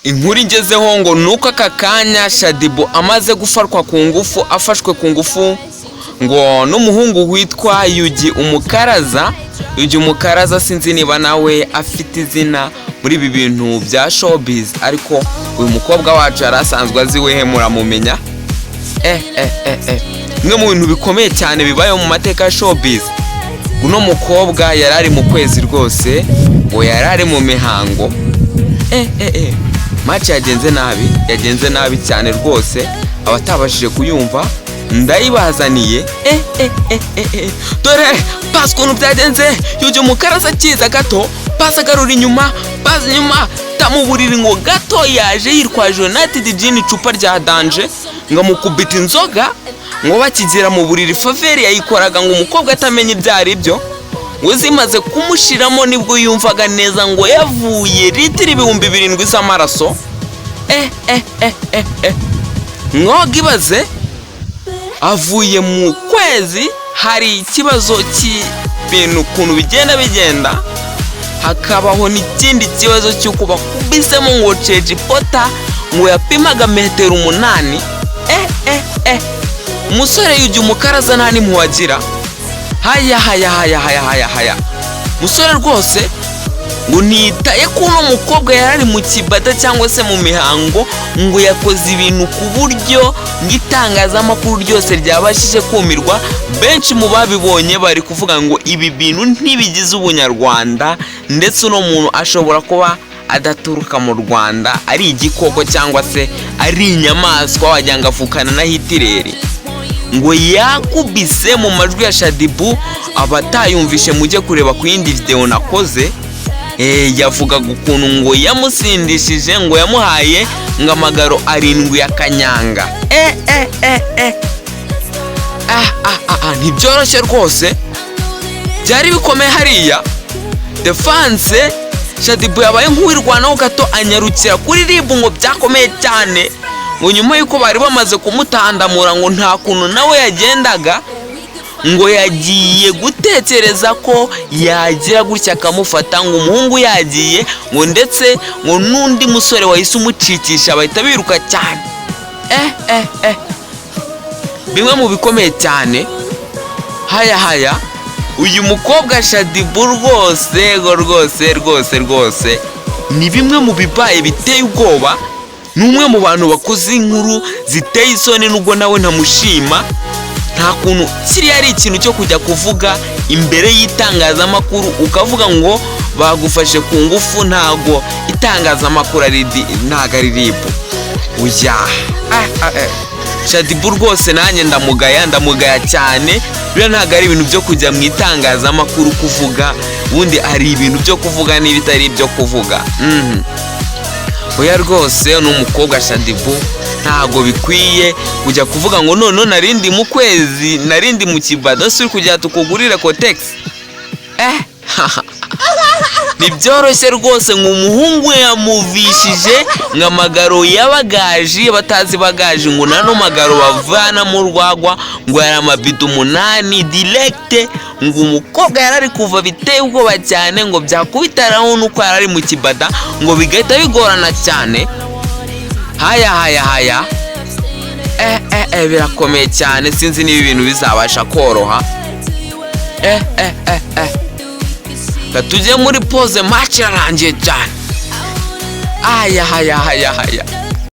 Inkuru igezeho ngo nuko aka kanya Shaddyboo amaze gufatwa ku ngufu, afashwe ku ngufu ngo n'umuhungu witwa Yugi Umukaraza. Yugi Umukaraza, sinzi niba nawe afite izina muri ibi bintu bya showbiz, ariko uyu mukobwa wacu yari asanzwe azi wehe, muramumenya. Bimwe mu bintu bikomeye cyane bibayeho mu mateka ya showbiz, uno mukobwa yari ari mu kwezi rwose, ngo yari ari mu mihango. Match yagenze nabi, yagenze nabi cyane rwose. Abatabashije kuyumva ndayibazaniye. Dore pasi ukuntu byagenze. Yugi Umukaraza akiza gato, pasi agarura inyuma, pasi inyuma tamuburira ngo gato yaje yitwaje United Gin, icupa rya danger, ngo amukubita inzoga. Ngo bakigera mu buriri, faveur yayikoraga ngo umukobwa atamenya ibyo ari byo. Ngo zimaze kumushiramo nibwo yumvaga neza ngo yavuye litiro 7000 z'amaraso. Mwoga ibaze, avuye mu kwezi, hari ikibazo cy'ibintu ukuntu bigenda bigenda, hakabaho n'ikindi kibazo cy'uko bakubisemo ngo Ceji Pota ngo yapimaga metero 8. Umusore Yugi Umukaraza nta n'impuhwe agira. Haya haya haya haya haya haya, musore rwose ngo ntiyitaye ko uno mukobwa yari ari mu kibada cyangwa se mu mihango, ngo yakoze ibintu ku buryo ng'itangazamakuru ryose ryabashije kumirwa. Benshi mu babibonye bari kuvuga ngo ibi bintu ntibigize ubunyarwanda, ndetse uno muntu ashobora kuba adaturuka mu Rwanda, ari igikoko cyangwa se ari inyamaswa, wagira ngo avukana na Hitireri. Ngo yakubise mu majwi ya Shaddyboo, abatayumvishe mujye kureba ku yindi videwo nakoze. Yavugaga ukuntu ngo yamusindishije, ngo yamuhaye ngo amagaro 7 ya kanyanga. Ah, ah, ah, ah, ntibyoroshye rwose, byari bikomeye hariya. Defense Shaddyboo yabaye nk'uwirwanaho gato, anyarukira kuri RIB, ngo byakomeye cyane. Ngo nyuma y'uko bari bamaze kumutandamura, ngo nta kuntu nawe yagendaga, ngo yagiye gutekereza ko yagira gutya akamufata, ngo umuhungu yagiye, ngo ndetse ngo n'undi musore wahise umucikisha, bahita biruka cyane. Bimwe mu bikomeye cyane. Haya haya, uyu mukobwa Shaddyboo rwose, ngo rwose rwose rwose ni bimwe mu bibaye biteye ubwoba. Ni umwe mu bantu bakoze inkuru ziteye isoni, nubwo nawe ntamushima. Nta kuntu kiriya ari ikintu cyo kujya kuvuga imbere y'itangazamakuru ukavuga ngo bagufashe ku ngufu. Ntago itangazamakuru ari ntago ari RIB. Oya. Shaddyboo rwose nanjye ndamugaya, ndamugaya cyane. Biriya ntabwo ari ibintu byo kujya mu itangazamakuru kuvuga. Ubundi hari ibintu byo kuvuga n'ibitari ibyo kuvuga. Oya rwose, ni umukobwa Shaddyboo, ntabwo bikwiye kujya kuvuga ngo noneho narindi mu kwezi, narindi mu kibado, si uri kugira tukugurire Kotex. Ntibyoroshye rwose. Ngo umuhungu yamuvishije ngo amagaro y'abagaji, batazi bagaji, ngo nano magaro bavanamo urwagwa, ngo yari amabido 8 direct. Ngo umukobwa yari ari kuva biteye ubwoba cyane, ngo byakubitaraho nuko yari ari mu kibada, ngo bigahita bigorana cyane. Haya haya haya, birakomeye cyane. Sinzi niba ibintu bizabasha koroha. Tujye muri pause, match irarangiye cyane. Aya haya haya haya.